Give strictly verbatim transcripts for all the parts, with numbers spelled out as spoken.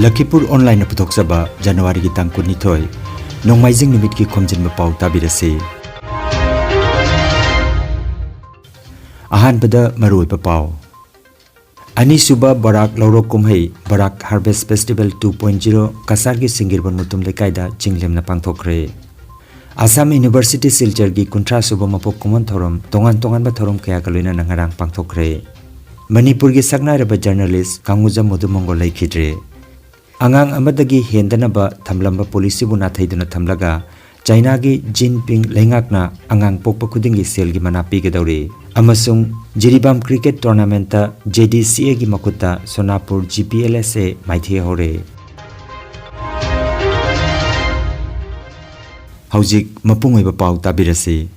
ꯂꯈꯤꯄꯨꯔ ꯑꯣꯟꯂꯥꯏꯟꯅ ꯄꯨꯊꯣꯛꯆꯕ ꯖꯅꯋꯥꯔꯤꯒꯤ ꯇꯥꯡ ꯀꯨꯟꯅꯤꯊꯣꯏ, ꯅꯣꯡꯃꯥꯏꯖꯤꯡ ꯅꯨꯃꯤꯠꯀꯤ ꯈꯣꯝꯖꯤꯟꯕ ꯄꯥꯎ ꯇꯥꯕꯤꯔꯁꯤ꯫ ꯑꯍꯥꯟꯕꯗ ꯃꯔꯨꯑꯣꯏꯕ ꯄꯥꯎ꯫ ꯑꯅꯤꯁꯨꯕ ꯕꯔꯥꯛ ꯂꯧꯔꯣꯛ ꯀꯨꯝꯍꯩ, ꯕꯔꯥꯛ Harvest Festival two point zero, ꯀꯁꯥꯔꯒꯤ ꯁꯤꯡꯒꯤꯔꯕꯣꯟ Mutum ꯂꯩꯀꯥꯏꯗ ꯆꯤꯡꯂꯦꯝꯅ ꯄꯥꯡꯊꯣꯛꯈ꯭ꯔꯦ꯫ ꯑꯁꯥꯝ ꯌꯨꯅꯤꯚꯔꯁꯤꯇꯤ ꯁꯤꯜꯆꯔꯒꯤ ꯀꯨꯟꯊ꯭ꯔꯥ ꯁꯨꯕ ꯃꯄꯣꯛ ꯀꯨꯝꯑꯣꯟ ꯊꯧꯔꯝ ꯇꯣꯉꯥꯟ ꯇꯣꯉꯥꯟꯕ ꯊꯧꯔꯝ ꯀꯌꯥꯒ ꯂꯣꯏꯅꯅ ꯉꯔꯥꯡ ꯄꯥꯡꯊꯣꯛꯈ꯭ꯔꯦ꯫ ꯃꯅꯤꯄꯨꯔꯒꯤ ꯁꯛꯅꯥꯏꯔꯕ ꯖꯔꯅꯦꯂꯤꯁ ꯀꯥꯡꯉꯨꯖꯝ ꯃꯣꯗꯨ ꯃꯣꯡꯒꯣꯜ ꯂꯩꯈꯤꯗ꯭ꯔꯦ꯫ ꯑꯉꯥꯡ ꯑꯃꯗꯒꯤ ꯍꯦꯟꯗꯅꯕ ꯊꯝꯂꯝꯕ ꯄꯣꯂꯤꯁꯤꯕꯨ ꯅꯥꯊꯩꯗꯨꯅ ꯊꯝꯂꯒ ꯆꯥꯏꯅꯥꯒꯤ ꯖꯤꯟꯄꯤꯡ ꯂꯩꯉꯥꯛꯅ ꯑꯉꯥꯡ ꯄꯣꯛꯄ ꯈꯨꯗꯤꯡꯒꯤ ꯁꯦꯜꯒꯤ ꯃꯅꯥ ꯄꯤꯒꯗꯧꯔꯤ ꯑꯃꯁꯨꯡ ꯖꯤꯔꯤꯕꯥꯝ ꯀ꯭ꯔꯤꯀꯦꯠ ꯇꯣꯔꯅꯥꯃꯦꯟꯠꯇ JDCAꯒꯤ ꯃꯈꯨꯠꯇ ꯁꯣꯅꯥꯄꯨꯔ GPLSA ꯃꯥꯏꯊꯤꯍꯧꯔꯦ꯫ ꯍꯧꯖꯤꯛ ꯃꯄꯨꯡ ꯑꯣꯏꯕ ꯄꯥꯎ ꯇꯥꯕꯤꯔꯁꯤ꯫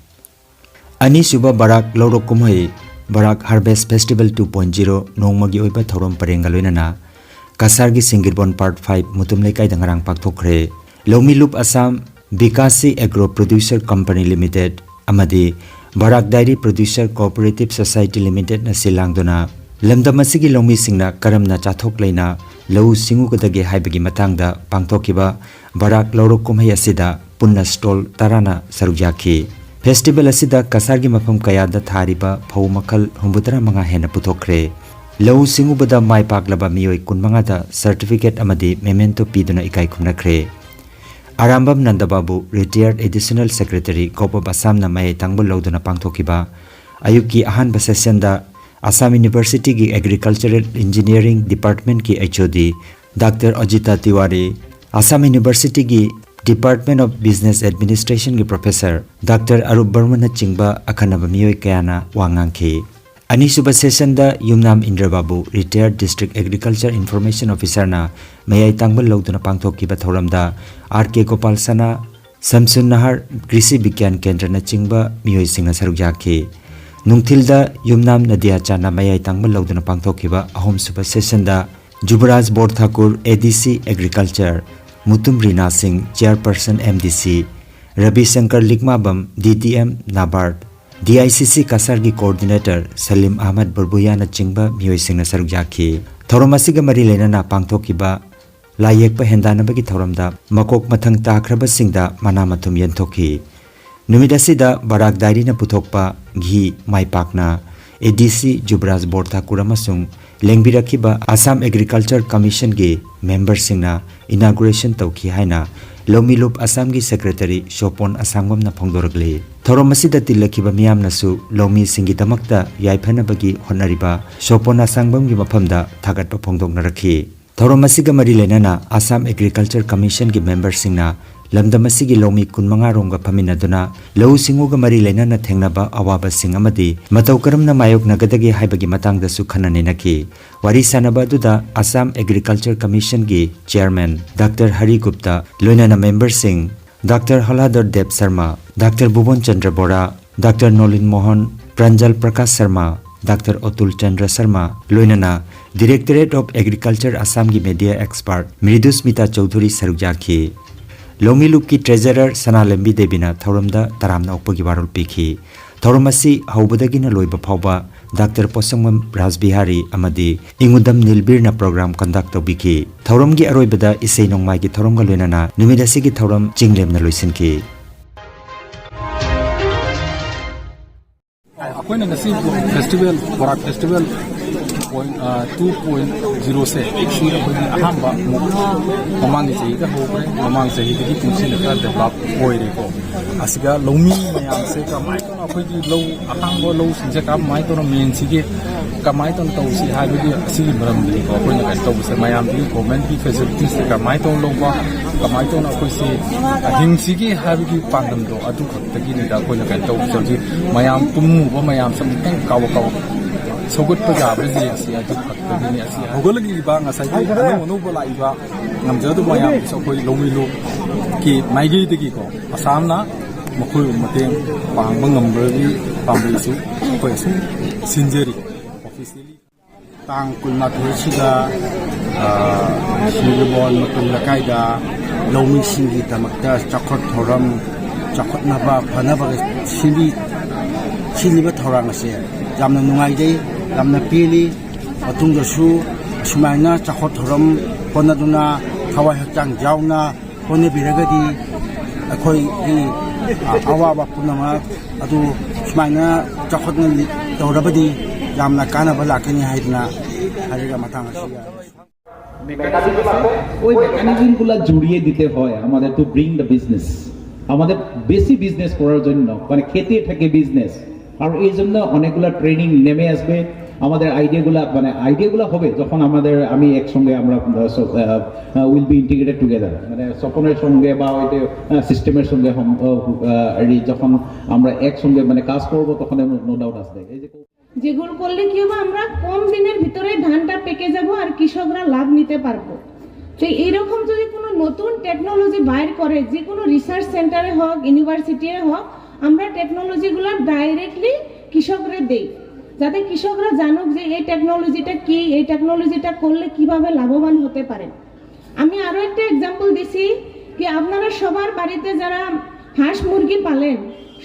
ꯑꯅꯤꯁꯨꯕ ꯕꯔꯥꯛ ꯂꯧꯔꯣꯛ ꯀꯨꯝꯍꯩ, ꯕꯔꯥꯛ Harvest Festival two point zero, ꯅꯣꯡꯃꯒꯤ ꯑꯣꯏꯕ ꯊꯧꯔꯝ ꯄꯔꯦꯡꯒ ꯂꯣꯏꯅꯅ ꯀꯁꯥꯔꯒꯤ ꯁꯤꯡꯒꯤꯔꯕꯣꯟ Part five ꯃꯨꯇꯨꯝ ꯂꯩꯀꯥꯏꯗ ꯉꯔꯥꯡ ꯄꯥꯡꯊꯣꯛꯈ꯭ꯔꯦ꯫ ꯂꯧꯃꯤ ꯂꯨꯞ Assam, ꯕꯤꯀꯥꯁꯤ Agro Producer Company Limited ꯑꯃꯗꯤ ꯕꯔꯥꯛ Dairy Producer Cooperative Society Limitedꯅ ꯁꯤꯜ ꯂꯥꯡꯗꯨꯅ ꯂꯝꯗꯝ ꯑꯁꯤꯒꯤ ꯂꯧꯃꯤꯁꯤꯡꯅ ꯀꯔꯝꯅ ꯆꯥꯊꯣꯛ ꯂꯩꯅ ꯂꯧꯎ ꯁꯤꯡꯎꯒꯗꯒꯦ ꯍꯥꯏꯕꯒꯤ ꯃꯇꯥꯡꯗ ꯄꯥꯡꯊꯣꯛꯈꯤꯕ ꯕꯔꯥꯛ ꯂꯧꯔꯣꯛ ꯀꯨꯝꯍꯩ ꯑꯁꯤꯗ ꯄꯨꯟꯅ stall ꯇꯔꯥꯅ ꯁꯔꯨꯛ ꯌꯥꯈꯤ꯫ Festival ꯑꯁꯤꯗ ꯀꯁꯥꯔꯒꯤ ꯃꯐꯝ ꯀꯌꯥꯗ ꯊꯥꯔꯤꯕ ꯐꯧ ꯃꯈꯜ ꯍꯨꯝꯐꯨꯇꯔꯥ ꯃꯉꯥ ꯍꯦꯟꯅ ꯄꯨꯊꯣꯛꯈ꯭ꯔꯦ꯫ ꯂꯧꯎ ꯁꯤꯡꯎꯕꯗ ꯃꯥꯏ ꯄꯥꯛꯂꯕ ꯃꯤꯑꯣꯏ ꯀꯨꯟꯃꯉꯥꯗ certificate ꯑꯃꯗꯤ memento ꯄꯤꯗꯨꯅ ꯏꯀꯥꯏ ꯈꯨꯝꯅꯈ꯭ꯔꯦ꯫ Arambam ꯅꯟꯗꯕꯥꯕꯨ, retired Additional Secretary, Govt of Assamꯅ ꯃꯌꯥꯏ ꯇꯥꯡꯕ ꯂꯧꯗꯨꯅ ꯄꯥꯡꯊꯣꯛꯈꯤꯕ ꯑꯌꯨꯛꯀꯤ ꯑꯍꯥꯟꯕ sessionꯗ Assam Universityꯒꯤ Agricultural Engineering Departmentꯀꯤ HOD Doctor Ajita Tiwari, Assam Universityꯒꯤ Department of Business Administrationꯒꯤ Professor Doctor Arup Barmanꯅꯆꯤꯡꯕ ꯑꯈꯟꯅꯕ ꯃꯤꯑꯣꯏ ꯀꯌꯥꯅ ꯋꯥ ꯉꯥꯡꯈꯤ꯫ ꯑꯅꯤꯁꯨꯕ sessionꯗ ꯌꯨꯝꯅꯥꯝ ꯏꯟꯗ꯭ꯔꯕꯥꯕꯨ, retired District Agriculture Information Officerꯅ ꯃꯌꯥꯏ ꯇꯥꯡꯕ ꯂꯧꯗꯨꯅ ꯄꯥꯡꯊꯣꯛꯈꯤꯕ ꯊꯧꯔꯝꯗ R K Gopal Sana, ꯁꯝꯁꯨꯟ ꯅꯍꯥꯔ ꯀ꯭ꯔꯤꯁꯤ ꯕꯤꯒ꯭ꯌꯥꯟ ꯀꯦꯟꯗ꯭ꯔꯅꯆꯤꯡꯕ ꯃꯤꯑꯣꯏꯁꯤꯡꯅ ꯁꯔꯨꯛ ꯌꯥꯈꯤ꯫ ꯅꯨꯡꯊꯤꯜꯗ ꯌꯨꯝꯅꯥꯝ ꯅꯗꯤꯌꯥ ꯆꯥꯅ ꯃꯌꯥꯏ ꯇꯥꯡꯕ ꯂꯧꯗꯨꯅ ꯄꯥꯡꯊꯣꯛꯈꯤꯕ ꯑꯍꯨꯝꯁꯨꯕ sessionꯗ ꯖꯨꯕꯔꯥꯖ ꯕꯣꯔ ꯊꯥꯀꯨꯔ, ADC Agriculture, ꯃꯨꯇꯨꯝ ꯔꯤꯅꯥ ꯁꯤꯡ, Chairperson MDC, Ravi Shankar ꯂꯤꯛꯃꯥꯕꯝ, DDM NABARD, DICC ꯀꯁꯥꯔꯒꯤ Coordinator ꯁꯂꯤꯝ ꯑꯍꯃꯗ ꯕꯨꯔꯕꯨꯌꯥꯅꯆꯤꯡꯕ ꯃꯤꯑꯣꯏꯁꯤꯡꯅ ꯁꯔꯨꯛ ꯌꯥꯈꯤ꯫ ꯊꯧꯔꯝ ꯑꯁꯤꯒ ꯃꯔꯤ ꯂꯩꯅꯅ ꯄꯥꯡꯊꯣꯛꯈꯤꯕ ꯂꯥꯏ ꯌꯦꯛꯄ ꯍꯦꯟꯗꯥꯟꯅꯕꯒꯤ ꯊꯧꯔꯝꯗ ꯃꯀꯣꯛ ꯃꯊꯪ ꯇꯥꯈ꯭ꯔꯕꯁꯤꯡꯗ ꯃꯅꯥ ꯃꯊꯨꯝ ꯌꯦꯟꯊꯣꯛꯈꯤ꯫ ꯅꯨꯃꯤꯠ ꯑꯁꯤꯗ ꯕꯔꯥꯛ ꯗꯥꯏꯔꯤꯅ ꯄꯨꯊꯣꯛꯄ ꯘꯤ ꯃꯥꯏ ꯄꯥꯛꯅ ꯑꯦ ꯗꯤ ꯁꯤ ꯖꯨꯕꯔꯥꯖ ꯕꯣꯔ ꯊꯥꯀꯨꯔ ꯑꯃꯁꯨꯡ ꯂꯦꯡꯕꯤꯔꯛꯈꯤꯕ ꯑꯁꯥꯝ ꯑꯦꯒ꯭ꯔꯤꯀꯜꯆꯔ ꯀꯃꯤꯁꯟꯒꯤ ꯃꯦꯝꯕꯔꯁꯤꯡꯅ ꯏꯅꯥꯒꯨꯔꯦꯁꯟ ꯇꯧꯈꯤ ꯍꯥꯏꯅ ꯂꯧꯃꯤ ꯂꯨꯞ ꯑꯁꯥꯝꯒꯤ ꯁꯦꯀ꯭ꯔꯦꯇꯔꯤ ꯁꯣꯄꯣꯟ ꯑꯁꯥꯡꯕꯝꯅ ꯐꯣꯡꯗꯣꯔꯛꯂꯤ꯫ ꯊꯧꯔꯝ ꯑꯁꯤꯗ ꯇꯤꯜꯂꯛꯈꯤꯕ ꯃꯤꯌꯥꯝꯅꯁꯨ ꯂꯧꯃꯤꯁꯤꯡꯒꯤꯗꯃꯛꯇ ꯌꯥꯏꯐꯅꯕꯒꯤ ꯍꯣꯠꯅꯔꯤꯕ ꯁꯣꯄꯣꯟ ꯑꯁꯥꯡꯕꯝꯒꯤ ꯃꯐꯝꯗ ꯊꯥꯒꯠꯄ ꯐꯣꯡꯗꯣꯛꯅꯔꯛꯈꯤ꯫ ꯊꯧꯔꯝ ꯑꯁꯤꯒ ꯃꯔꯤ ꯂꯩꯅꯅ ꯑꯁꯥꯝ ꯑꯦꯒ꯭ꯔꯤꯀꯜꯆꯔ ꯀꯃꯤꯁꯟꯒꯤ ꯃꯦꯝꯕꯔꯁꯤꯡꯅ ꯂꯝꯗꯝ ꯑꯁꯤꯒꯤ ꯂꯧꯃꯤ ꯀꯨꯟꯃꯉꯥ ꯔꯣꯝꯒ ꯐꯝꯃꯤꯟꯅꯗꯨꯅ ꯂꯧꯎ ꯁꯤꯡꯎꯒ ꯃꯔꯤ ꯂꯩꯅꯅ ꯊꯦꯡꯅꯕ ꯑꯋꯥꯕꯁꯤꯡ ꯑꯃꯗꯤ ꯃꯇꯧ ꯀꯔꯝꯅ ꯃꯥꯌꯣꯛꯅꯒꯗꯒꯦ ꯍꯥꯏꯕꯒꯤ ꯃꯇꯥꯡꯗꯁꯨ ꯈꯟꯅ ꯅꯩꯅꯈꯤ꯫ ꯋꯥꯔꯤ ꯁꯥꯟꯅꯕ ꯑꯗꯨꯗ Assam agriculture ꯀꯃꯤꯁꯟꯒꯤ chairman doctor Harry Gupta, ꯂꯣꯏꯅꯅ ꯃꯦꯝꯕꯔꯁꯤꯡ ꯗꯥꯛꯇꯔ ꯍꯣꯂꯥꯗꯔ ꯗꯦꯕ ꯁꯔꯃ, ꯗꯥꯛꯇꯔ ꯚꯨꯕꯟ ꯆꯟꯗ꯭ꯔ ꯕꯣꯔꯥ, ꯗꯥꯛꯇꯔ ꯅꯣꯂꯤꯟ ꯃꯣꯍꯟ, ꯄ꯭ꯔꯟꯖꯜ ꯄ꯭ꯔꯀꯥꯁ ꯁꯔꯃ, ꯗꯥꯛꯇꯔ ꯑꯇꯨꯜ ꯆꯟꯗ꯭ꯔ ꯁꯔꯃ, ꯂꯣꯏꯅꯅ Directorate of Agriculture ꯑꯁꯥꯝꯒꯤ ꯃꯦꯗꯤꯌꯥ ꯑꯦꯛꯁꯄꯥꯔꯠ ꯃ꯭ꯔꯤꯗꯨꯁꯃꯤꯇꯥ ꯆꯧꯙꯨꯔꯤ ꯁꯔꯨꯛ ꯌꯥꯈꯤ꯫ ꯂꯧꯃꯤ ꯂꯨꯞꯀꯤ ꯇ꯭ꯔꯦꯖꯔꯔ ꯁꯅꯥꯂꯦꯝꯕꯤ ꯗꯦꯕꯤꯅ ꯊꯧꯔꯝꯗ ꯇꯔꯥꯝꯅ ꯑꯣꯛꯄꯒꯤ ꯋꯥꯔꯣꯜ ꯄꯤꯈꯤ꯫ ꯊꯧꯔꯝ ꯑꯁꯤ ꯍꯧꯕꯗꯒꯤꯅ ꯂꯣꯏꯕ ꯐꯥꯎꯕ ꯗꯥꯛꯇꯔ ꯄꯣꯁꯪꯕꯝ ꯔꯥꯖꯕꯤꯍꯥꯔꯤ ꯑꯃꯗꯤ ꯏꯉꯨꯗꯝ ꯅꯤꯜꯕꯤꯔꯅ ꯄ꯭ꯔꯣꯒ꯭ꯔꯥꯝ ꯀꯟꯗꯛ ꯇꯧꯕꯤꯈꯤ꯫ ꯊꯧꯔꯝꯒꯤ ꯑꯔꯣꯏꯕꯗ ꯏꯁꯩ ꯅꯣꯡꯃꯥꯏꯒꯤ ꯊꯧꯔꯝꯒ ꯂꯣꯏꯅꯅ ꯅꯨꯃꯤꯠ ꯑꯁꯤꯒꯤ ꯊꯧꯔꯝ ꯆꯤꯡꯂꯦꯝꯅ ꯂꯣꯏꯁꯤꯟꯈꯤ꯫ ꯑꯩꯈꯣꯏꯅ ꯉꯁꯤ ꯐꯦꯁꯇꯤꯚꯦꯜ, ꯕꯣꯔꯥꯛ ꯐꯦꯁꯇꯤꯚꯦꯜ ꯄꯣꯏꯟ, ꯑ, ꯇꯨ ꯄꯣꯏꯟ ꯖꯤꯔꯣꯁꯦ ꯁꯤ ꯑꯩꯈꯣꯏꯒꯤ ꯑꯍꯥꯟꯕ ꯑꯃꯨꯛ ꯃꯃꯥꯡꯒꯤ ꯆꯍꯤꯗ ꯍꯧꯈ꯭ꯔꯦ꯫ ꯃꯃꯥꯡ ꯆꯍꯤꯗꯒꯤ ꯀꯨꯝꯁꯤꯅ ꯈꯔ ꯗꯦꯕꯂꯞ ꯑꯣꯏꯔꯦꯀꯣ꯫ ꯑꯁꯤꯗ ꯂꯧꯃꯤ ꯃꯌꯥꯝꯁꯦ ꯀꯃꯥꯏꯅ ꯇꯧꯅ ꯑꯩꯈꯣꯏꯒꯤ ꯂꯧ ꯑꯍꯥꯡꯕ ꯂꯧꯁꯤꯡꯁꯦ ꯀꯃꯥꯏꯅ ꯇꯧꯅ ꯃꯦꯟꯁꯤꯒꯦ, ꯀꯃꯥꯏꯅ ꯇꯧꯅ ꯇꯧꯁꯤ ꯍꯥꯏꯕꯒꯤ ꯑꯁꯤꯒꯤ ꯃꯔꯝꯗꯅꯤꯀꯣ ꯑꯩꯈꯣꯏꯅ ꯀꯩꯅꯣ ꯇꯧꯕꯁꯦ꯫ ꯃꯌꯥꯝꯗꯒꯤ ꯒꯣꯔꯃꯦꯟꯒꯤ ꯐꯦꯁꯤꯂꯤꯇꯤꯁꯁꯦ ꯀꯃꯥꯏꯅ ꯇꯧꯅ ꯂꯧꯕ, ꯀꯃꯥꯏꯅ ꯇꯧꯅ ꯑꯩꯈꯣꯏꯁꯤ ꯍꯤꯡꯁꯤꯒꯦ ꯍꯥꯏꯕꯒꯤ ꯄꯥꯟꯗꯝꯗꯣ ꯑꯗꯨ ꯈꯛꯇꯒꯤꯅꯤꯗ ꯑꯩꯈꯣꯏꯅ ꯀꯩꯅꯣ ꯇꯧꯕꯁꯦ꯫ ꯍꯧꯖꯤꯛ ꯃꯌꯥꯝ ꯄꯨꯝꯃꯨꯕ ꯃꯌꯥꯝꯁꯦ ꯑꯃꯨꯛꯇꯪ ꯀꯥꯎꯕ ꯀꯥꯎꯕ ꯁꯧꯒꯠꯄ ꯌꯥꯕ꯭ꯔꯥ ꯌꯦꯡꯁꯤ, ꯑꯗꯨ ꯈꯛꯇꯒꯤꯅꯤ꯫ ꯑꯁꯤ ꯍꯧꯒꯠꯂꯛꯂꯤꯕ ꯉꯁꯥꯏꯒꯤ ꯑꯅꯧ ꯑꯅꯧꯕ ꯂꯥꯛꯏꯕ ꯉꯝꯖꯗꯕ ꯃꯌꯥꯝꯗꯨꯁꯨ ꯑꯩꯈꯣꯏ ꯂꯧꯃꯤ ꯂꯨꯞꯀꯤ ꯃꯥꯏꯀꯩꯗꯒꯤꯀꯣ ꯑꯁꯥꯝꯅ ꯃꯈꯣꯏꯕꯨ ꯃꯇꯦꯡ ꯄꯥꯡꯕ ꯉꯝꯕꯒꯤ ꯄꯥꯝꯕꯩꯁꯨ ꯑꯩꯈꯣꯏ ꯑꯁꯨꯝ ꯁꯤꯟꯖꯔꯤ ꯑꯣꯐꯤꯁꯤꯌꯦꯜꯂꯤ꯫ ꯇꯥꯡ ꯀꯨꯟꯃꯥꯊꯣꯏꯁꯤꯗ, ꯑ, ꯁꯤꯡꯖꯃꯩ ꯃꯇꯣꯜ ꯂꯩꯀꯥꯏꯗ ꯂꯧꯃꯤꯁꯤꯡꯒꯤꯗꯃꯛꯇ ꯆꯥꯎꯈꯠ ꯊꯧꯔꯝ, ꯆꯥꯎꯈꯠꯅꯕ, ꯐꯅꯕ ꯁꯤꯟꯕꯤ-, ꯁꯤꯜꯂꯤꯕ ꯊꯧꯔꯥꯡ ꯑꯁꯦ ꯌꯥꯝꯅ ꯅꯨꯡꯉꯥꯏꯖꯩ, ꯌꯥꯝꯅ ꯄꯦꯜꯂꯤ꯫ ꯃꯇꯨꯡꯗꯁꯨ ꯁꯨꯃꯥꯏꯅ ꯆꯥꯎꯈꯠ ꯊꯧꯔꯝ ꯍꯣꯠꯅꯗꯨꯅ ꯊꯋꯥꯏ ꯍꯛꯆꯥꯡ ꯌꯥꯎꯅ ꯍꯣꯠꯅꯕꯤꯔꯒꯗꯤ ꯑꯩꯈꯣꯏꯒꯤ ꯑꯋꯥꯕ ꯄꯨꯝꯅꯃꯛ ꯑꯗꯨ ꯁꯨꯃꯥꯏꯅ ꯆꯥꯎꯈꯠꯅ ꯇꯧꯔꯕꯗꯤ ꯌꯥꯝꯅ ꯀꯥꯟꯅꯕ ꯂꯥꯛꯀꯅꯤ ꯍꯥꯏꯗꯅ ꯍꯥꯏꯔꯒ ꯃꯇꯥꯡ ꯑꯁꯤꯗ ওই মেকানিজমগুলো জুড়িয়ে দিতে হয় আমাদের টু ব্রিং দ্য বিজনেস, আমাদের বেশি বিজনেস করার জন্য, মানে খেতে থাকে বিজনেস। আর এই জন্য অনেকগুলো ট্রেনিং নেমে আসবে। আমাদের আইডিয়াগুলো, মানে আইডিয়াগুলো হবে যখন আমাদের, আমি একসঙ্গে আমরা উইল বি ইন্টিগ্রেটেড টুগেদার, মানে স্বপনের সঙ্গে বা ওই যে সিস্টেমের সঙ্গে হম- আহ, আহ, এই যখন আমরা একসঙ্গে মানে কাজ করবো তখন নো ডাউট আসবে। এই যে যেগুলো করলে কি হবে, আমরা কম দিনের ভিতরে ধানটা পেকে যাব আর কৃষকরা লাভ নিতে পারবো। তো এইরকম যদি কোনো নতুন টেকনোলজি বাইর করে, যে কোনো রিসার্চ সেন্টারে হোক, ইউনিভার্সিটিতে হোক, আমরা টেকনোলজিগুলো ডাইরেক্টলি কৃষকরে দেই, যাতে কৃষকরা জানুক যে এই টেকনোলজিটা কি, এই টেকনোলজিটা করলে কিভাবে লাভবান হতে পারে। আমি আরো একটা এক্সাম্পল দিছি কি, আপনারা সবার বাড়িতে যারা হাঁস মুরগি পালেন,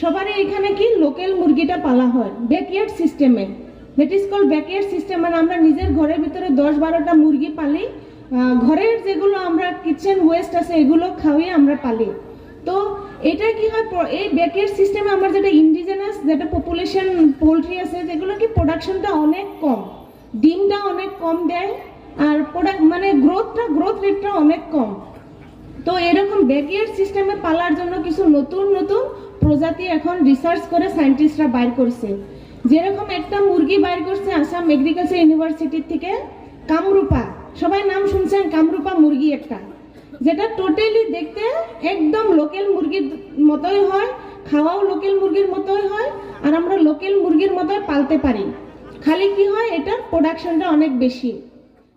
সবারই এখানে কি লোকাল মুরগিটা পালা হয় ব্যাকইয়ার্ড সিস্টেমে। That is called backyard system. মানে আমরা নিজের ঘরের ভিতরে দশ বারোটা মুরগি পালি। আহ, ঘরের যেগুলো আমরা কিচেন ওয়েস্ট আছে, এগুলো খাওয়িয়ে আমরা পালি। তো এটা কি হয়, প- এই ব্যাকইয়ার্ড সিস্টেমে আমার যেটা ইন্ডিজেনাস, যেটা পপুলেশন পোলট্রি আছে, যেগুলো কি প্রোডাকশনটা অনেক কম, ডিমটা অনেক কম দেয়, আর প্রোডাক্ট মানে গ্রোথটা, গ্রোথ রেটটা অনেক কম। তো এরকম ব্যাকইয়ার্ড সিস্টেমে পালার জন্য কিছু নতুন নতুন প্রজাতি এখন রিসার্চ করে সায়েন্টিস্টরা বাইর করছে। যেরকম একটা মুরগি বাইর করছে আসাম এগ্রিকালচার ইউনিভার্সিটি থেকে, কামরূপা, সবাই নাম শুনছেন, কামরূপা মুরগি একটা, যেটা টোটালি দেখতে একদম লোকাল মুরগির মতোই হয়, খাওয়াও লোকাল মুরগির মতোই হয়, আর আমরা লোকাল মুরগির মতোই পালতে পারি। খালি কি হয়, এটার প্রোডাকশনটা অনেক বেশি।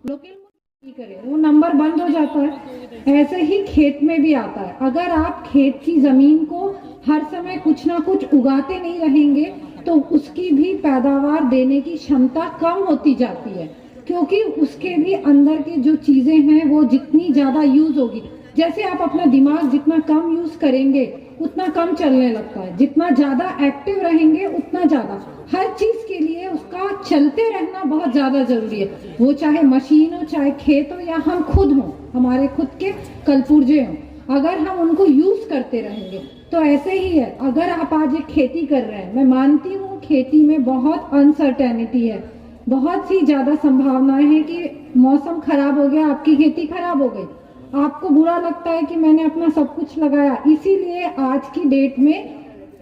লোকাল नहीं करे, वो नंबर बंद हो जाता है। ऐसे ही खेत में भी आता है। अगर आप खेत की जमीन को हर समय कुछ ना कुछ उगाते नहीं रहेंगे तो उसकी भी पैदावार देने की क्षमता कम होती जाती है, क्योंकि उसके भी अंदर की जो चीजें हैं वो जितनी ज्यादा यूज होगी, जैसे आप अपना दिमाग जितना कम यूज करेंगे उतना कम चलने लगता है। जितना ज्यादा एक्टिव रहेंगे उतना ज्यादा। हर चीज के लिए उसका चलते रहना बहुत ज्यादा जरूरी है, वो चाहे मशीन हो, चाहे खेत हो, या हम खुद हों, हमारे खुद के कलपुर्जे हों। अगर हम उनको यूज करते रहेंगे तो ऐसे ही है। अगर आप आज एक खेती कर रहे हैं, मैं मानती हूँ खेती में बहुत अनसर्टेनिटी है, बहुत ही ज्यादा संभावनाएं हैं कि मौसम खराब हो गया, आपकी खेती खराब हो गई, आपको बुरा लगता है कि मैंने अपना सब कुछ लगाया। इसीलिए आज की डेट में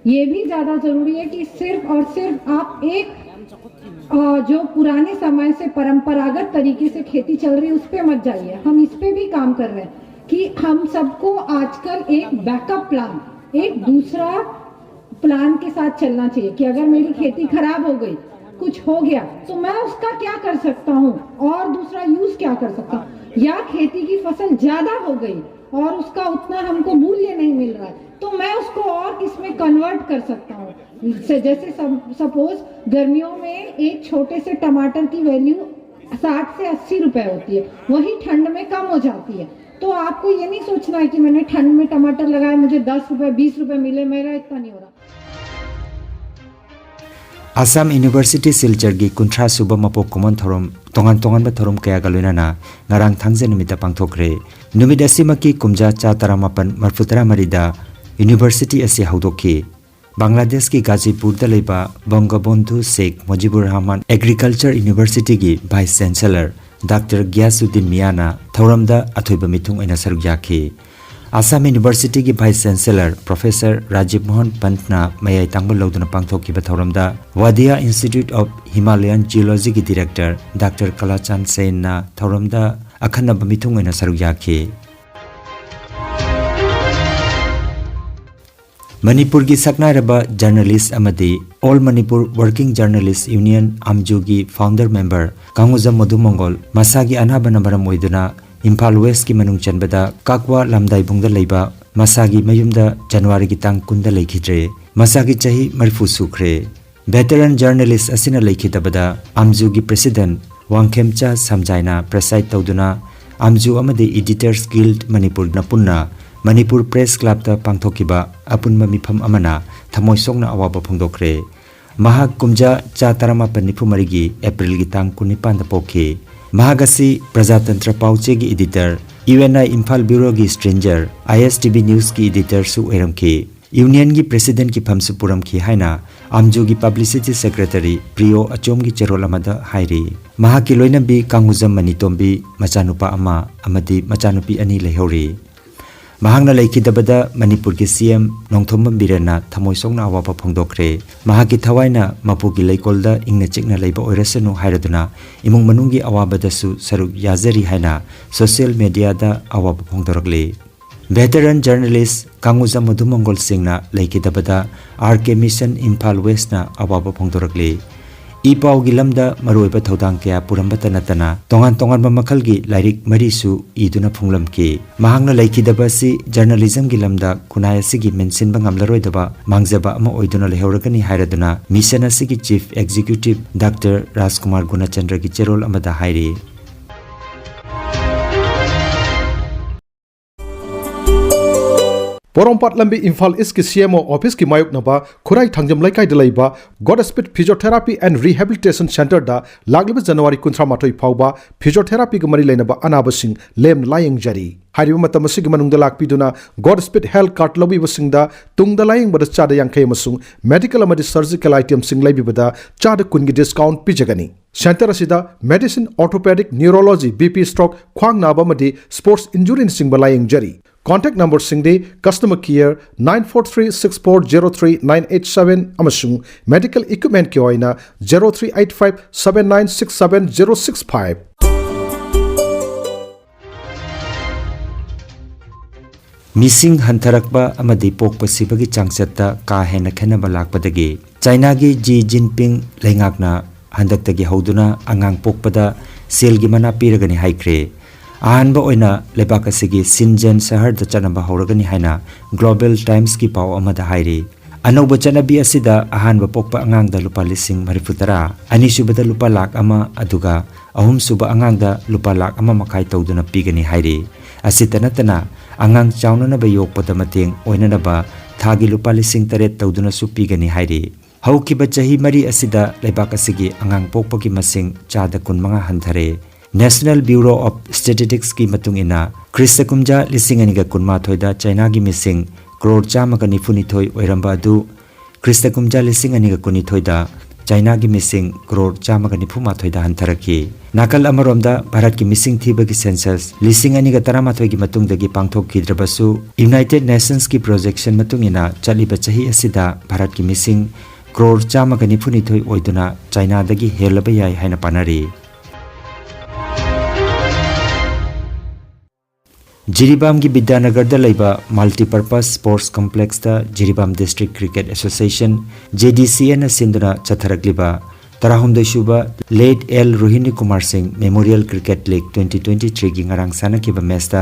ये भी ज्यादा जरूरी है कि सिर्फ और सिर्फ आप एक अ, जो पुराने समय से परंपरागत तरीके से खेती चल रही है उस पे मत जाइए। हम इस पे भी काम कर रहे हैं कि हम सबको आजकल एक बैकअप प्लान, एक दूसरा प्लान के साथ चलना चाहिए कि अगर मेरी खेती खराब हो गई, कुछ हो गया, तो मैं उसका क्या कर सकता हूँ और दूसरा यूज क्या कर सकता हूँ, या खेती की फसल ज्यादा हो गई और उसका उतना हमको मूल्य नहीं मिल रहा है, तो मैं उसको और किस में कन्वर्ट कर सकता हूँ। से जैसे सपोज गर्मियों में एक छोटे से टमाटर की वैल्यू साठ से अस्सी रुपए होती है, वही ठंड में कम हो जाती है। तो आपको ये नहीं सोचना है कि मैंने ठंड में टमाटर लगाए, मुझे दस रुपए, बीस रुपए मिले, मेरा इतना नहीं हो रहा। Assam University Silchar ꯒꯤ ꯀꯨꯟꯊ꯭ꯔꯥ ꯁꯨꯕ ꯃꯄꯣꯛ ꯀꯨꯝꯑꯣꯟ ꯊꯧꯔꯝ ꯇꯣꯉꯥꯟ ꯇꯣꯉꯥꯟꯕ ꯊꯧꯔꯝ ꯀꯌꯥꯒ ꯂꯣꯏꯅꯅ ꯉꯔꯥꯡ ꯊꯥꯡꯖ ꯅꯨꯃꯤꯠꯇ ꯄꯥꯡꯊꯣꯛꯈ꯭ꯔꯦ꯫ ꯅꯨꯃꯤꯠ ꯑꯁꯤꯃꯛꯀꯤ ꯀꯨꯝꯖꯥ ꯆꯥ ꯇꯔꯥꯃꯥꯄꯟ ꯃꯔꯤꯐꯨ ꯇꯔꯥꯃꯔꯤꯗ ꯌꯨꯅꯤꯚꯔꯁꯤꯇꯤ ꯑꯁꯤ ꯍꯧꯗꯣꯛꯈꯤ꯫ ꯕꯪꯒ꯭ꯂꯥꯗꯦꯁꯀꯤ ꯒꯥꯖꯤꯄꯨꯔꯗ ꯂꯩꯕ ꯕꯪꯒꯕꯣꯟꯙꯨ ꯁꯦꯈ ꯃꯨꯖꯤꯕꯨꯔ ꯔꯍꯃꯥꯟ ꯑꯦꯒ꯭ꯔꯤꯀꯜꯆꯔ ꯌꯨꯅꯤꯚꯔꯁꯤꯇꯤꯒꯤ ꯚꯥꯏꯁ ꯆꯦꯟꯁꯦꯂꯔ ꯗꯥꯛꯇꯔ ꯒꯤꯌꯥꯁꯨꯗꯤꯟ ꯃꯤꯌꯥꯅ ꯊꯧꯔꯝꯗ ꯑꯊꯣꯏꯕ ꯃꯤꯊꯨꯡ ꯑꯣꯏꯅ ꯁꯔꯨꯛ ꯌꯥꯈꯤ꯫ ꯑꯁꯥꯝ ꯌꯨꯅꯤꯚꯔꯁꯤꯇꯤꯒꯤ vice chancellor professor Rajiv Mohan ꯄꯟꯠꯅ ꯃꯌꯥꯏ ꯇꯥꯡꯕ ꯂꯧꯗꯨꯅ ꯄꯥꯡꯊꯣꯛꯈꯤꯕ ꯊꯧꯔꯝꯗ ꯋꯥꯗꯤꯌꯥ ꯏꯟꯁꯇꯤꯇ꯭ꯌꯨꯠ ꯑꯣꯐ ꯍꯤꯃꯥꯂꯌꯟ ꯖꯤꯑꯣꯂꯣꯖꯤꯒꯤ ꯗꯤꯔꯦꯛꯇꯔ ꯗꯥꯛꯇꯔ ꯀꯂꯥꯆꯥꯟ ꯁꯦꯟꯅ ꯊꯧꯔꯝꯗ ꯑꯈꯟꯅꯕ ꯃꯤꯊꯨꯡ ꯑꯣꯏꯅ ꯁꯔꯨꯛ ꯌꯥꯈꯤ꯫ ꯃꯅꯤꯄꯨꯔꯒꯤ ꯁꯛꯅꯥꯏꯔꯕ ꯖꯔꯅꯦꯂꯤꯁ ꯑꯃꯗꯤ all Manipur working journalist union ꯑꯥꯝꯖꯨꯒꯤ ꯐꯥꯎꯟꯗꯔ ꯃꯦꯝꯕꯔ ꯀꯥꯡꯉꯨꯖꯝ ꯃꯣꯗꯨ ꯃꯪꯒꯣꯜ ꯃꯁꯥꯒꯤ ꯑꯅꯥꯕꯅ ꯃꯔꯝ ꯑꯣꯏꯗꯨꯅ ꯏꯝꯐꯥꯜ ꯋꯦꯁꯀꯤ ꯃꯅꯨꯡ ꯆꯟꯕꯗ ꯀꯥꯛꯋꯥ ꯂꯝꯗꯥꯏꯕꯨꯡꯗ ꯂꯩꯕ ꯃꯁꯥꯒꯤ ꯃꯌꯨꯝꯗ ꯖꯅꯋꯥꯔꯤꯒꯤ ꯇꯥꯡ ꯀꯨꯟꯗ ꯂꯩꯈꯤꯗ꯭ꯔꯦ꯫ ꯃꯁꯥꯒꯤ ꯆꯍꯤ ꯃꯔꯤꯐꯨ ꯁꯨꯈ꯭ꯔꯦ꯫ ꯚꯦꯇꯔꯟ ꯖꯔꯅꯦꯂꯤꯁ ꯑꯁꯤꯅ ꯂꯩꯈꯤꯗꯕꯗ ꯑꯥꯝꯖꯨꯒꯤ ꯄ꯭ꯔꯦꯁꯤꯗꯦꯟꯠ ꯋꯥꯡꯈꯦꯝꯆꯥ ꯁꯝꯖꯥꯏꯅ ꯄ꯭ꯔꯦꯁꯥꯏꯗ ꯇꯧꯗꯨꯅ ꯑꯥꯝꯖꯨ ꯑꯃꯗꯤ ꯏꯗꯤꯇꯔꯁ ꯒꯤꯜꯗ ꯃꯅꯤꯄꯨꯔꯅ ꯄꯨꯟꯅ ꯃꯅꯤꯄꯨꯔ ꯄ꯭ꯔꯦꯁ ꯀ꯭ꯂꯕꯇ ꯄꯥꯡꯊꯣꯛꯈꯤꯕ ꯑꯄꯨꯟꯕ ꯃꯤꯐꯝ ꯑꯃꯅ ꯊꯃꯣꯏ ꯁꯣꯛꯅ ꯑꯋꯥꯕ ꯐꯣꯡꯗꯣꯛꯈ꯭ꯔꯦ꯫ ꯃꯍꯥꯛ ꯀꯨꯝꯖꯥ ꯆꯥ ꯇꯔꯥꯃꯥꯄꯟ ꯅꯤꯐꯨ ꯃꯔꯤꯒꯤ ꯑꯦꯄ꯭ꯔꯤꯜꯒꯤ ꯇꯥꯡ ꯀꯨꯟꯅꯤꯄꯥꯟꯗ ꯄꯣꯛꯈꯤ꯫ ꯃꯍꯥꯛ ꯑꯁꯤ ꯄ꯭ꯔꯖꯥꯇꯟꯇ꯭ꯔ ꯄꯥꯎꯆꯦꯒꯤ editor, U N I Imphal ꯕ꯭ꯌꯨꯔꯣꯒꯤ stringer, I S T V ꯅ꯭ꯌꯨꯁꯀꯤ ꯏꯗꯤꯇꯔꯁꯨ ꯑꯣꯏꯔꯝꯈꯤ꯫ ꯌꯨꯅꯤꯌꯟꯒꯤ ꯄ꯭ꯔꯦꯁꯤꯗꯦꯟꯠꯀꯤ ꯐꯝꯁꯨ ꯄꯨꯔꯝꯈꯤ ꯍꯥꯏꯅ ꯑꯥꯝꯖꯨꯒꯤ ꯄꯕ꯭ꯂꯤꯁꯤꯇꯤ ꯁꯦꯀ꯭ꯔꯦꯇꯔꯤ ꯄ꯭ꯔꯤꯌꯣ ꯑꯆꯣꯝꯒꯤ ꯆꯦꯔꯣꯜ ꯑꯃꯗ ꯍꯥꯏꯔꯤ꯫ ꯃꯍꯥꯛꯀꯤ ꯂꯣꯏꯅꯕꯤ ꯀꯥꯡꯉꯨꯖꯝ ꯃꯅꯤꯇꯣꯝꯕꯤ, ꯃꯆꯥꯅꯨꯄꯥ ꯑꯃ ꯑꯃꯗꯤ ꯃꯆꯥꯅꯨꯄꯤ ꯑꯅꯤ ꯂꯩꯍꯧꯔꯤ꯫ ꯃꯍꯥꯛꯅ ꯂꯩꯈꯤꯗꯕꯗ ꯃꯅꯤꯄꯨꯔꯒꯤ ꯁꯤ ꯑꯦꯝ ꯅꯣꯡꯊꯣꯝꯕꯝ ꯕꯤꯔꯦꯟꯅ ꯊꯃꯣꯏ ꯁꯣꯛꯅ ꯑꯋꯥꯕ ꯐꯣꯡꯗꯣꯛꯈ꯭ꯔꯦ꯫ ꯃꯍꯥꯛꯀꯤ ꯊꯋꯥꯏꯅ ꯃꯄꯨꯒꯤ ꯂꯩꯀꯣꯜꯗ ꯏꯪꯅ ꯆꯤꯛꯅ ꯂꯩꯕ ꯑꯣꯏꯔꯁꯅꯨ ꯍꯥꯏꯔꯗꯨꯅ ꯏꯃꯨꯡ ꯃꯅꯨꯡꯒꯤ ꯑꯋꯥꯕꯗꯁꯨ ꯁꯔꯨꯛ ꯌꯥꯖꯔꯤ ꯍꯥꯏꯅ ꯁꯣꯁꯤꯌꯦꯜ ꯃꯦꯗꯤꯌꯥꯗ ꯑꯋꯥꯕ ꯐꯣꯡꯗꯣꯔꯛꯂꯤ꯫ ꯚꯦꯇꯔꯟ ꯖꯔꯅꯦꯂꯤꯁ ꯀꯥꯡꯉꯨꯖꯝ ꯃꯙꯨ ꯃꯪꯒꯣꯜ ꯁꯤꯡꯅ ꯂꯩꯈꯤꯗꯕꯗ ꯑꯥꯔ ꯀꯦ ꯃꯤꯁꯟ ꯏꯝꯐꯥꯜ ꯋꯦꯁꯅ ꯑꯋꯥꯕ ꯐꯣꯡꯗꯣꯔꯛꯂꯤ꯫ ꯏ ꯄꯥꯎꯒꯤ ꯂꯝꯗ ꯃꯔꯨꯑꯣꯏꯕ ꯊꯧꯗꯥꯡ ꯀꯌꯥ ꯄꯨꯔꯝꯕꯇ ꯅꯠꯇꯅ ꯇꯣꯉꯥꯟ ꯇꯣꯉꯥꯟꯕ ꯃꯈꯜꯒꯤ ꯂꯥꯏꯔꯤꯛ ꯃꯔꯤꯁꯨ ꯏꯗꯨꯅ ꯐꯣꯡꯂꯝꯈꯤ꯫ ꯃꯍꯥꯛꯅ ꯂꯩꯈꯤꯗꯕ ꯑꯁꯤ ꯖꯔꯅꯦꯂꯤꯖꯝꯒꯤ ꯂꯝꯗ ꯈꯨꯟꯅꯥꯏ ꯑꯁꯤꯒꯤ ꯃꯦꯟꯁꯤꯟꯕ ꯉꯝꯂꯔꯣꯏꯗꯕ ꯃꯥꯡꯖꯕ ꯑꯃ ꯑꯣꯏꯗꯨꯅ ꯂꯩꯍꯧꯔꯒꯅꯤ ꯍꯥꯏꯔꯗꯨꯅ ꯃꯤꯁꯟ ꯑꯁꯤꯒꯤ ꯆꯤꯐ ꯑꯦꯛꯖꯤꯀ꯭ꯌꯨꯇꯤꯚ ꯗꯥꯛꯇꯔ ꯔꯥꯖꯀꯨꯃꯥꯔ ꯒꯨꯅꯆꯟꯗ꯭ꯔꯒꯤ ꯆꯦꯔꯣꯜ ꯑꯃꯗ ꯍꯥꯏꯔꯤ꯫ ꯄꯣꯔꯣꯝꯄꯥꯠ ꯂꯝꯕꯤ, ꯏꯝꯐꯥꯜ ꯏꯁꯀꯤ ꯁꯤ ꯑꯦꯝ ꯑꯣ ꯑꯣꯐꯤꯁꯀꯤ ꯃꯥꯌꯣꯛꯅꯕ ꯈꯨꯔꯥꯏ ꯊꯥꯡꯖꯝ ꯂꯩꯀꯥꯏꯗ ꯂꯩꯕ God Speed physiotherapy and rehabilitation ꯁꯦꯟꯇꯔꯗ ꯂꯥꯛꯂꯤꯕ ꯖꯅꯋꯥꯔꯤ ꯀꯨꯟꯊ꯭ꯔꯥ ꯃꯥꯊꯣꯏ ꯐꯥꯎꯕ ꯐꯤꯖꯤꯑꯣꯊꯦꯔꯥꯄꯤꯒ ꯃꯔꯤ ꯂꯩꯅꯕ ꯑꯅꯥꯕꯁꯤꯡ ꯂꯦꯝꯅ ꯂꯥꯌꯦꯡꯖꯔꯤ꯫ ꯍꯥꯏꯔꯤꯕ ꯃꯇꯝ ꯑꯁꯤꯒꯤ ꯃꯅꯨꯡꯗ ꯂꯥꯛꯄꯤꯗꯨꯅ ꯒꯣꯗ ꯁ꯭ꯄꯤꯠ ꯍꯦꯜꯊ ꯀꯥꯔꯗ ꯂꯧꯕꯤꯕꯁꯤꯡꯗ ꯇꯨꯡꯗ ꯂꯥꯌꯦꯡꯕꯗ ꯆꯥꯗ ꯌꯥꯡꯈꯩ ꯑꯃꯁꯨꯡ ꯃꯦꯗꯤꯀꯦꯜ ꯑꯃꯗꯤ ꯁꯔꯖꯤꯀꯦꯜ ꯑꯥꯏꯇꯦꯝꯁꯤꯡ ꯂꯩꯕꯤꯕꯗ ꯆꯥꯗ ꯀꯨꯟꯒꯤ ꯗꯤꯁꯀꯥꯎꯟꯠ ꯄꯤꯖꯒꯅꯤ꯫ ꯁꯦꯟꯇꯔ ꯑꯁꯤꯗ medicine, orthopaedic, neurology, B P, stroke, ꯈ꯭ꯋꯥꯡ ꯅꯥꯕ ꯑꯃꯗꯤ ꯁ꯭ꯄꯣꯔꯠꯁ ꯏꯟꯖꯨꯔꯤꯅꯆꯤꯡꯕ ꯂꯥꯌꯦꯡꯖꯔꯤ꯫ ꯀꯣꯟꯇꯦꯛ ꯅꯝꯕꯔꯁꯤꯡꯗꯤ customer care nine four three six four zero three nine eight seven ꯑꯃꯁꯨꯡ ꯃꯦꯗꯤꯀꯦꯜ ꯏꯀ꯭ꯋꯤꯞꯃꯦꯟꯠꯀꯤ ꯑꯣꯏꯅ zero three eight five seven nine six seven zero six five. ꯃꯤꯁꯤꯡ ꯍꯟꯊꯔꯛꯄ ꯑꯃꯗꯤ ꯄꯣꯛꯄ ꯁꯤꯕꯒꯤ ꯆꯥꯡꯆꯠꯇ ꯀꯥ ꯍꯦꯟꯅ ꯈꯦꯠꯅꯕ ꯂꯥꯛꯄꯗꯒꯤ ꯆꯥꯏꯅꯥꯒꯤ ꯖꯤ ꯖꯤꯟꯄꯤꯡ ꯂꯩꯉꯥꯛꯅ ꯍꯟꯗꯛꯇꯒꯤ ꯍꯧꯗꯨꯅ ꯑꯉꯥꯡ ꯄꯣꯛꯄꯗ ꯁꯦꯜꯒꯤ ꯃꯅꯥ ꯄꯤꯔꯒꯅꯤ ꯍꯥꯏꯈ꯭ꯔꯦ꯫ ꯑꯍꯥꯟꯕ ꯑꯣꯏꯅ ꯂꯩꯕꯥꯛ ꯑꯁꯤꯒꯤ ꯁꯤꯟꯖꯦꯟ ꯁꯍꯔꯗ ꯆꯠꯅꯕ ꯍꯧꯔꯒꯅꯤ ꯍꯥꯏꯅ ꯒ꯭ꯂꯣꯕꯦꯜ ꯇꯥꯏꯝꯁꯀꯤ ꯄꯥꯎ ꯑꯃꯗ ꯍꯥꯏꯔꯤ꯫ ꯑꯅꯧꯕ ꯆꯠꯅꯕꯤ ꯑꯁꯤꯗ ꯑꯍꯥꯟꯕ ꯄꯣꯛꯄ ꯑꯉꯥꯡꯗ ꯂꯨꯄꯥ ꯂꯤꯁꯤꯡ ꯃꯔꯤꯐꯨ ꯇꯔꯥ, ꯑꯅꯤꯁꯨꯕꯗ ꯂꯨꯄꯥ ꯂꯥꯈ ꯑꯃ, ꯑꯗꯨꯒ ꯑꯍꯨꯝꯁꯨꯕ ꯑꯉꯥꯡꯗ ꯂꯨꯄꯥ ꯂꯥꯈ ꯑꯃ ꯃꯈꯥꯏ ꯇꯧꯗꯨꯅ ꯄꯤꯒꯅꯤ ꯍꯥꯏꯔꯤ꯫ ꯑꯁꯤꯇ ꯅꯠꯇꯅ ꯑꯉꯥꯡ ꯆꯥꯎꯅꯅꯕ ꯌꯣꯛꯄꯗ ꯃꯇꯦꯡ ꯑꯣꯏꯅꯅꯕ ꯊꯥꯒꯤ ꯂꯨꯄꯥ ꯂꯤꯁꯤꯡ ꯇꯔꯦꯠ ꯇꯧꯗꯨꯅꯁꯨ ꯄꯤꯒꯅꯤ ꯍꯥꯏꯔꯤ꯫ ꯍꯧꯈꯤꯕ ꯆꯍꯤ ꯃꯔꯤ ꯑꯁꯤꯗ ꯂꯩꯕꯥꯛ ꯑꯁꯤꯒꯤ ꯑꯉꯥꯡ ꯄꯣꯛꯄꯒꯤ ꯃꯁꯤꯡ ꯆꯥꯗ ꯀꯨꯟꯃꯉꯥ ꯍꯟꯊꯔꯦ꯫ National Bureau of Statisticsꯀꯤ ꯃꯇꯨꯡ ꯏꯟꯅ, ꯈ꯭ꯔꯤꯁꯇ ꯀꯨꯝꯖꯥ ꯂꯤꯁꯤꯡ ꯑꯅꯤꯒ ꯀꯨꯟꯃꯥꯊꯣꯏꯗ ꯆꯥꯏꯅꯥꯒꯤ ꯃꯤꯁꯤꯡ ꯀ꯭ꯔꯣꯔ ꯆꯥꯝꯃꯒ ꯅꯤꯐꯨꯅꯤꯊꯣꯏ ꯑꯣꯏꯔꯝꯕ ꯑꯗꯨ ꯈ꯭ꯔꯤꯁꯇ ꯀꯨꯝꯖꯥ ꯂꯤꯁꯤꯡ ꯑꯅꯤꯒ ꯀꯨꯟꯅꯤꯊꯣꯏꯗ ꯆꯥꯏꯅꯥꯒꯤ ꯃꯤꯁꯤꯡ ꯀ꯭ꯔꯣꯔ ꯆꯥꯝꯃꯒ ꯅꯤꯐꯨꯃꯥꯊꯣꯏꯗ ꯍꯟꯊꯔꯛꯈꯤ꯫ ꯅꯥꯀꯜ ꯑꯃꯔꯣꯝꯗ, ꯚꯥꯔꯠꯀꯤ ꯃꯤꯁꯤꯡ ꯊꯤꯕꯒꯤ census ꯂꯤꯁꯤꯡ ꯑꯅꯤꯒ ꯇꯔꯥꯃꯥꯊꯣꯏꯒꯤ ꯃꯇꯨꯡꯗꯒꯤ ꯄꯥꯡꯊꯣꯛꯈꯤꯗ꯭ꯔꯕꯁꯨ, United Nationsꯀꯤ projection ꯃꯇꯨꯡ ꯏꯟꯅ ꯆꯠꯂꯤꯕ ꯆꯍꯤ ꯑꯁꯤꯗ ꯚꯥꯔꯠꯀꯤ ꯃꯤꯁꯤꯡ ꯀ꯭ꯔꯣꯔ ꯆꯥꯝꯃꯒ ꯅꯤꯐꯨꯅꯤꯊꯣꯏ ꯑꯣꯏꯗꯨꯅ ꯆꯥꯏꯅꯥꯗꯒꯤ ꯍꯦꯜꯂꯕ ꯌꯥꯏ ꯍꯥꯏꯅ ꯄꯥꯅꯔꯤ꯫ ꯖꯤꯔꯤꯕꯥꯝꯒꯤ ꯕꯤꯗ꯭ꯌꯥꯅꯒꯔꯗ ꯂꯩꯕ Multipurpose Sports Complexꯇ Jiribam District Cricket Association, JDCAꯅ ꯁꯤꯟꯗꯨꯅ ꯆꯠꯊꯔꯛꯂꯤꯕ ꯇꯔꯥꯍꯨꯝꯗꯣꯏ ꯁꯨꯕ Late L ꯔꯣꯍꯤꯅꯤ ꯀꯨꯃꯥꯔ ꯁꯤꯡ Memorial Cricket League twenty twenty-threeꯒꯤ ꯉꯔꯥꯡ ꯁꯥꯟꯅꯈꯤꯕ matchꯇ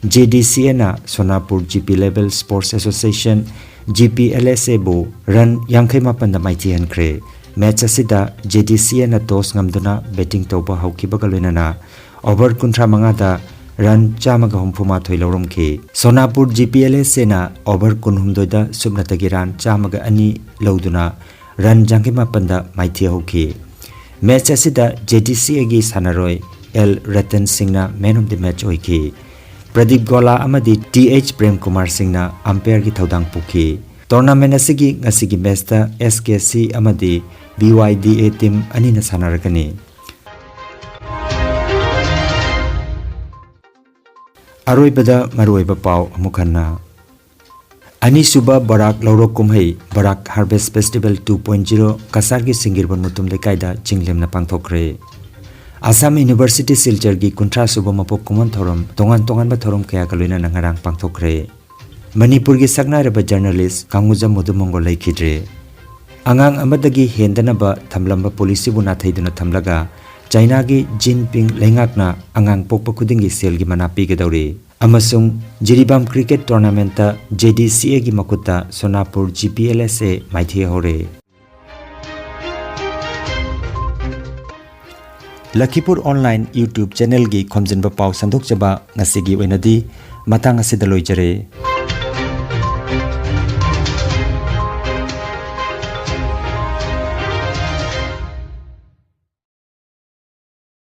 JDCAꯅ Sonapur GP Level Sports Association, GPLSAꯕꯨ run ꯌꯥꯡꯈꯩ ꯃꯥꯄꯟꯗ ꯃꯥꯏꯊꯤꯍꯟꯈ꯭ꯔꯦ꯫ Match ꯑꯁꯤꯗ JDCAꯅ toss ꯉꯝꯗꯨꯅ batting ꯇꯧꯕ ꯍꯧꯈꯤꯕꯒ ꯂꯣꯏꯅꯅ over ꯀꯨꯟꯊ꯭ꯔꯥ ꯃꯉꯥꯗ run ꯆꯥꯝꯃꯒ ꯍꯨꯝꯐꯨ ꯃꯥꯊꯣꯏ ꯂꯧꯔꯝꯈꯤ꯫ Sonapur GPLSAꯅ over ꯀꯨꯟꯍꯨꯝꯗꯣꯏꯗ ꯁꯨꯞꯅꯇꯒꯤ run ꯆꯥꯝꯃꯒ ꯑꯅꯤ ꯂꯧꯗꯨꯅ run ꯌꯥꯡꯈꯩ ꯃꯥꯄꯟꯗ ꯃꯥꯏꯊꯤꯍꯧꯈꯤ꯫ Match ꯑꯁꯤꯗ JDCAꯒꯤ ꯁꯥꯟꯅꯔꯣꯏ L ꯔꯇꯟ ꯁꯤꯡꯅ man of the match ꯑꯣꯏꯈꯤ꯫ ꯄ꯭ꯔꯗꯤꯞ ꯒꯣꯂꯥ ꯑꯃꯗꯤ TH ꯄ꯭ꯔꯦꯝ ꯀꯨꯃꯥꯔ ꯁꯤꯡꯅ umpireꯒꯤ ꯊꯧꯗꯥꯡ ꯄꯨꯈꯤ꯫ Tournament ꯑꯁꯤꯒꯤ ꯉꯁꯤꯒꯤ matchꯇ SKC ꯑꯃꯗꯤ BYDA team ꯑꯅꯤꯅ ꯁꯥꯟꯅꯔꯒꯅꯤ꯫ ꯑꯔꯣꯏꯕꯗ ꯃꯔꯨꯑꯣꯏꯕ ꯄꯥꯎ ꯑꯃꯨꯛ ꯍꯟꯅ꯫ ꯑꯅꯤꯁꯨꯕ ꯕꯔꯥꯛ ꯂꯧꯔꯣꯛ ꯀꯨꯝꯍꯩ, ꯕꯔꯥꯛ Harvest Festival two point zero ꯀꯁꯥꯔꯒꯤ ꯁꯤꯡꯒꯤꯔꯕꯟ Mutum ꯂꯩꯀꯥꯏꯗ ꯆꯤꯡꯂꯦꯝꯅ ꯄꯥꯡꯊꯣꯛꯈ꯭ꯔꯦ꯫ ꯑꯁꯥꯝ University ꯁꯤꯜꯆꯔꯒꯤ ꯀꯨꯟꯊ꯭ꯔꯥ ꯁꯨꯕ ꯃꯄꯣꯛ ꯀꯨꯝꯑꯣꯟ ꯊꯧꯔꯝ ꯇꯣꯉꯥꯟ ꯇꯣꯉꯥꯟꯕ ꯊꯧꯔꯝ ꯀꯌꯥꯒ ꯂꯣꯏꯅꯅ ꯉꯔꯥꯡ ꯄꯥꯡꯊꯣꯛꯈ꯭ꯔꯦ꯫ ꯃꯅꯤꯄꯨꯔꯒꯤ ꯁꯛꯅꯥꯏꯔꯕ journalist ꯀꯥꯡꯉꯨꯖꯝ ꯃꯣꯗꯨꯃꯪꯒꯣ ꯂꯩꯈꯤꯗ꯭ꯔꯦ꯫ ꯑꯉꯥꯡ ꯑꯃꯗꯒꯤ ꯍꯦꯟꯗꯅꯕ ꯊꯝꯂꯝꯕ policyꯕꯨ ꯅꯥꯊꯩꯗꯨꯅ ꯊꯝꯂꯒ ꯆꯥꯏꯅꯥꯒꯤ ꯖꯤꯟꯄꯤꯡ ꯂꯩꯉꯥꯛꯅ ꯑꯉꯥꯡ ꯄꯣꯛꯄ ꯈꯨꯗꯤꯡꯒꯤ ꯁꯦꯜꯒꯤ ꯃꯅꯥ ꯄꯤꯒꯗꯧꯔꯤ꯫ ꯑꯃꯁꯨꯡ ꯖꯤꯔꯤꯕꯥꯝ cricket tournamentꯇ JDCAꯒꯤ ꯃꯈꯨꯠꯇ ꯁꯣꯅꯥꯄꯨꯔ GPLSA ꯃꯥꯏꯊꯤꯍꯧꯔꯦ꯫ ꯂꯈꯤꯄꯨꯔ online YouTube channelꯒꯤ ꯈꯣꯝꯖꯤꯟꯕ ꯄꯥꯎ ꯁꯟꯗꯣꯛꯆꯕ ꯉꯁꯤꯒꯤ ꯑꯣꯏꯅꯗꯤ ꯃꯇꯥꯡ ꯑꯁꯤꯗ ꯂꯣꯏꯖꯔꯦ꯫